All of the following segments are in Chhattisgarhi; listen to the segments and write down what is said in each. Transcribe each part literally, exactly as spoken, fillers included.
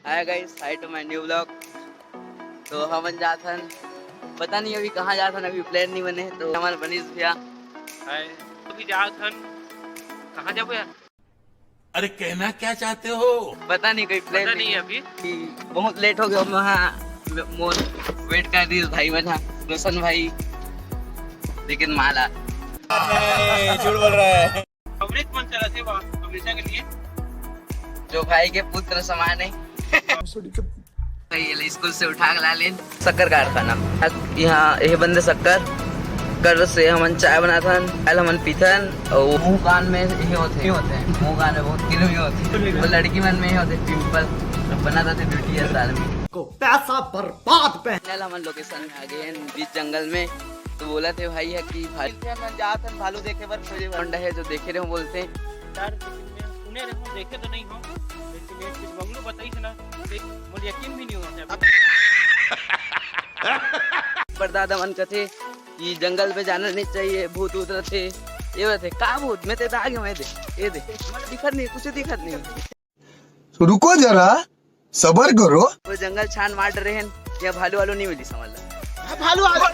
Hi guys, hi to my new vlog। तो हमन जात हन, पता नहीं अभी कहाँ जात हन, अभी plan नहीं बने हे। तो हमन बनीस भैया, हाय। अभी जात हन, कहाँ जाबो यार? अरे, कहना क्या चाहते हो? पता नहीं, कोई plan पता नहीं है अभी। कि बहुत late हो गया। वहाँ मोर wait कर रही भाई मन हा, रोशन भाई, लेकिन माला। नहीं, झूठ बोल रहा है। अमृत मन चला थे वहाँ हमेशा के लिए। जो भाई के पुत्र समान है। भाई, ये ले स्कूल से उठा के ला लेन। शक्कर कारखाना। यहाँ ये बंदे शक्कर कर से हमन चाय बनाथन, कल हमन पीथन। और मुंह कान में ये होते, ये होते हैं, मुंह कान में बहुत किलमी होते हैं। वो लड़की मन में ये होते pimple, बना था beauty है साल में। को पैसा बर्बाद पे। कल हमन location में आ गए हैं बीच जंगल में। तो बोला थे भाई है कि भालू, हमन जात हन भालू देखे बर खोजे बर। लौंडा है जो देखे रहे हो बोलते हैं। यार, लेकिन मैं सुने रहे हूँ, देखे तो नहीं हूँ, लेकिन एक चीज बंगलू बताई थी ना, देख, मुझे यकीन भी नहीं होता। पर दादा मन कथे कि जंगल में जाना नहीं चाहिए, भूत उत रथे। ये बात है, का भूत? मैं तो आ गया, मैं दे, ये दे, दिखत नहीं, कुछ दिखत नहीं। तो रुको जरा, सबर करो। वो जंगल छान मार रहे हैं, या भालू वालू नहीं मिली समझ ला। भालू आ गया।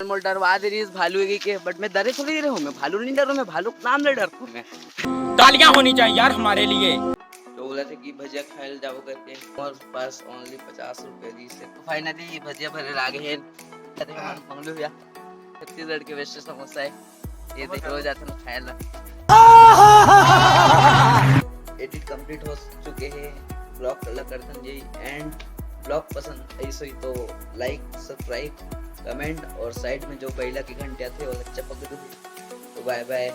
मोर डरवा दे रही इस भालू के, के, but मैं डरे थोड़ी रहे हूँ, मैं भालू नहीं डरूँ, मैं भालू के नाम ले डरता हूँ मैं। तालियां होनी चाहिए यार हमारे लिए। तो बोला था कि भजिया खाए ले जाओ करके, और बस only पचास रुपए दी से। तो finally भजिया भरे लागे हैं, कहते हैं मंगलू भैया, छत्तीसगढ़ के best समोसा है, ये देख रोज आते हैं खाए ला। Edit complete हो चुके हैं, vlog कल करथन जी। And vlog पसंद आइस होही तो like, subscribe, comment और side में जो बैला की घंटिया थे वो चपक दो। तो bye bye।